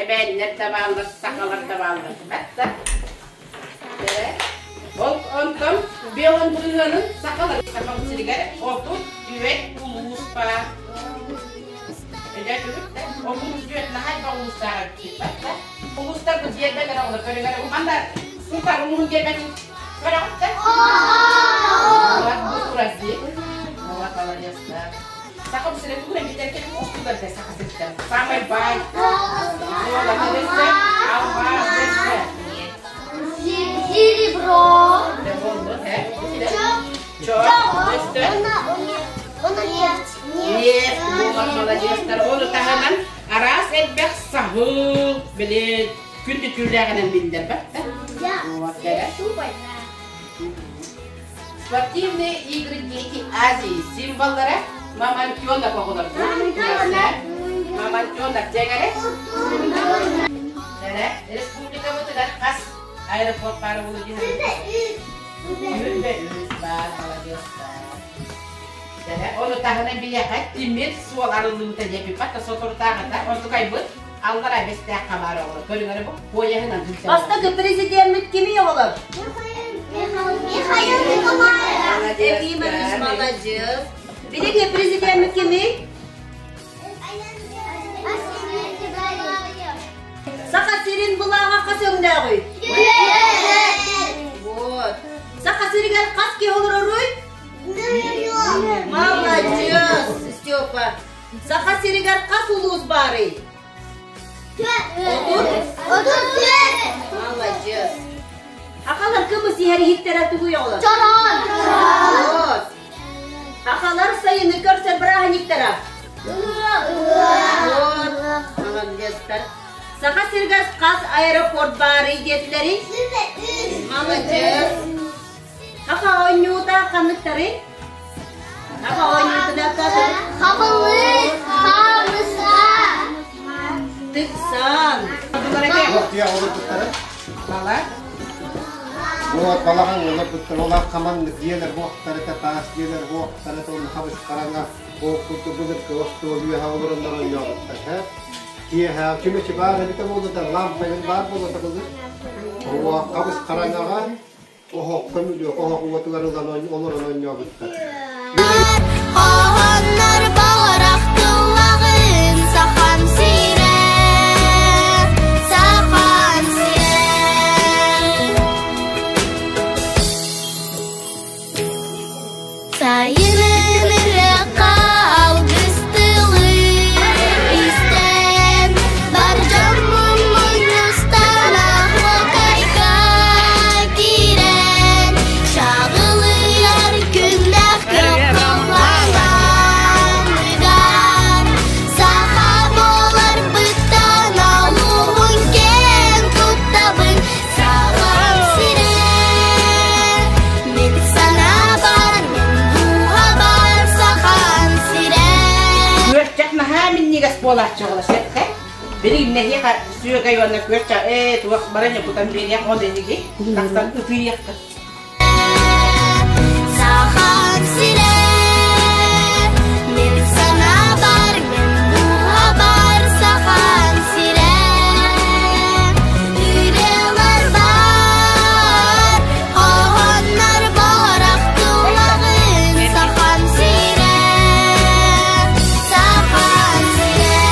эбээннэр да бааллар, сахалар да бааллар. Бэтта. Ол онтон Белон бырыһыанын сахалар Сахам сиригэр 34 улуус баар. Өйдөөтүгүт да? 34 наһаа элбэх улуустаах эбиппит да? Улуустарбыт гиэрбэлэрэ олор көрүҥэр манна Сунтаар улууһун гиэрбэтин көрөҕүт да? Вот, бу турар дии. Вот, молодецтар. Сахам сирэ тугу эмитэргэ устулар да саха сириттэн. Самый бай. Золото дэссе, алмаз дэссе. Серебро. Нефть. Молодецтар. Ону таһынан араас элбэх саһыл, били күндү түүлээҕинэн биллэр бат да? Спортивные игры Дети Азии символлара мамонтенок оҕолор. Мамонтенок дьэҥэрэ. Республикабытыгар хас аэропорт баар буолуо дии Үс баар, маладьыастар. Ону таһынан биһиэхэ тимир суол арыллыбыта диэппиппат да соторутааҕыта онтукайбыт аллара Бэстээххэ баар оҕолор көрүҥ эрэ бу поеһынан сылдьар. Бастакы президеммит кимий оҕолор? Михаил Николаев. Ефимович маладьыас. Билиҥҥи президеммит кимий? Саха сирин былааҕа хас өҥнөөҕүй? Вот. Саха сиригэр хас киһи олороруй? Молодец, Степа. Саха сиригэр хас улуус баарый? 34. Молодец. Сахалар кымыс иһэр иһиттэрэ тугуй оҕолор? Чороон. Вот. Сахалар сайыны көрсөр бырааһынньыктара? Вот. Молодецтар. Саха сиригэр хас аэропорт баарый диэтилэрий? Молодец. Саха оонньуута ханныктарый? Саха оонньуутунан Хабылык, хаамыса. Тыксан. Бала. Вот балаҕан олорбуттар, олар хаманнык дьиэлэр буохтарыта, таас дьиэлэр буохтарыта, онно хабыс хараҥа, ол курдук былыргы остуол үөһэ олороннор оонньообуттар, һэ? Киэһэ чүмэчи баар эбитэ буолуо да, лампайын баар буолуо былыр. Оо, хабыс хараҥаҕа оһоххо мүлүөх оһох уотугар ылан олорон оонньообуттар. Хоһооннор баҕарах тыллаҕын Сахам сирэ, Сахам сирэ. Сайынын ырыахха алгыс тылы истэн, бар дьоммун мунньустан оһуокайга киирэн, чаҕылыйар күннээх кыһалҕаланыгар, саха буоларбыттан олуһун киэн туттабын, Сахам сирэ, мин санаабар, мин дууһабар Сахам сирэ. Күөрчэх наһаа минньигэс буолааччы оҕолор сөпкө. Билигин нэһиэхэ сүөгэй уонна күөрчэх ээ туох баран кутан биэриэх ол эһиги тахсан ытыйыаххыт. Сахам сирэ, мин санаабар, мин дууһабар Сахам сирэ. Ырыалар бар, хоһооннор баҕарах тулаҕын Сахам сирэ, Сахам сирэ.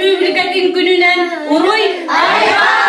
Өрөспүүбүлүкэтин күнүнэн уруй! Айхал!